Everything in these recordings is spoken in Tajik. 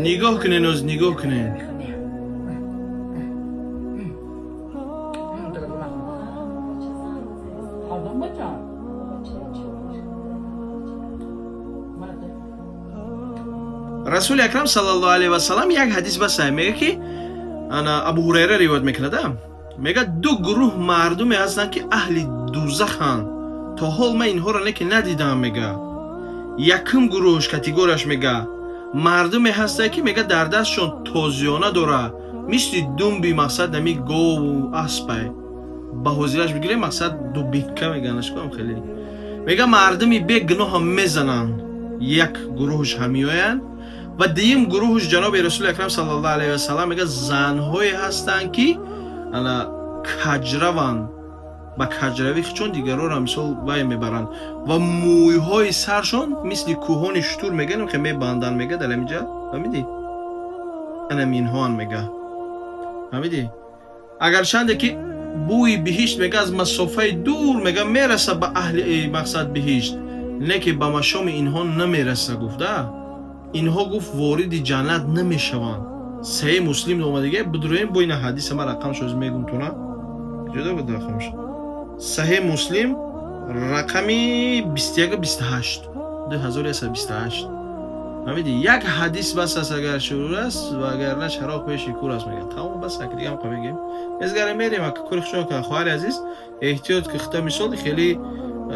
Нигоҳ кунен, оз нигоҳ кунен. Расули акрам саллаллоҳу алайҳи васалам як ҳадис басай мега, ки ана Абу Ҳурайра ривоят мекунад, мега, ду гурӯҳ мардуме ҳастанд, ки аҳли дузаханд, то ҳол ман инҳоро не ки надидам. Мега, якум гурӯҳш, категорияш, мега, мардуме ҳастанд, ки, мега, дар дастшон тозиёна дора, мисли думби, мақсад, нами гову аспай, ба ҳозираш бигирем, мақсад, дубинка меганашкам хеле. Мега, мардуми бегуноҳам мезананд, як гурӯҳш ҳамиёянд. Ва дуюм гурӯҳш, ҷаноби Расули акрам саллаллоҳу алайҳи васалам мега, занҳое ҳастанд, ки ана каҷраванд, ба каҷравӣ чун дигарора мисол вай мебаранд ва мӯйҳои саршон мисли кӯҳони шутур меганем, ки мебанданд. Мега, дар ҳаминҷа, фаҳмидӣ, анам инҳоан, мега, фаҳмидӣ, агарчанде ки бӯи биҳишт, мега, аз масофаи дур, мега, мераса ба аҳли мақсад биҳишт, не ки ба машоми инҳо намераса. Гуфта, инҳо, гуфт, вориди ҷаннат намешаванд. Саҳеҳ Муслим омадига, бидроем бо ина ҳадиса, ман рақамшо оз мегум туна. Ҷудо буд рақамш? Саҳеҳ Муслим, рақами 2128, 2128. Фаҳмидӣ, як ҳадис бас аст, агар шурур аст, ва агар на, чароғ пеши кур аст, мегӯяд. Тамом, бас, аки дигам қа мегӯем, мезгарем, мерем. Ака, кори хушо ка, хоҳари азиз, эҳтиёт, ки хита мисол хеле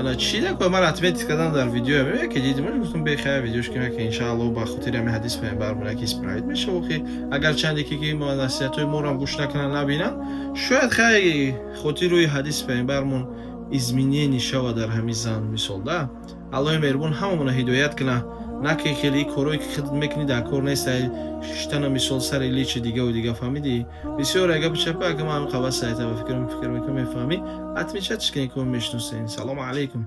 ана чӣ дако, ман отметить кардам дар видео, ки дидим, гуфтам, бехайр, видеош кунем, ки иншааллоҳ ба хотири ҳамин ҳадис пайғамбар ки исправить мешава. Охи, агарчанде ки насиҳатҳои моро гӯш накунанд, набинанд, шояд хай хотири рӯи ҳадиси пайғамбармон изменение шава дар ҳамин зан мисол да. Аллоҳи меҳрубон ҳамамона ҳидоят куна, на ки хеле корое ки худат мекунӣ дар кор нест, шиштана мисол сари личи дигаву дига, фаҳмидӣ? Бисёр гапи чапа, ака, ман ҳамин қабас сайта ба фикр мекунам, мефаҳмӣ, отмечать ш кунӣ, ки мешиносен. Салому алайкум.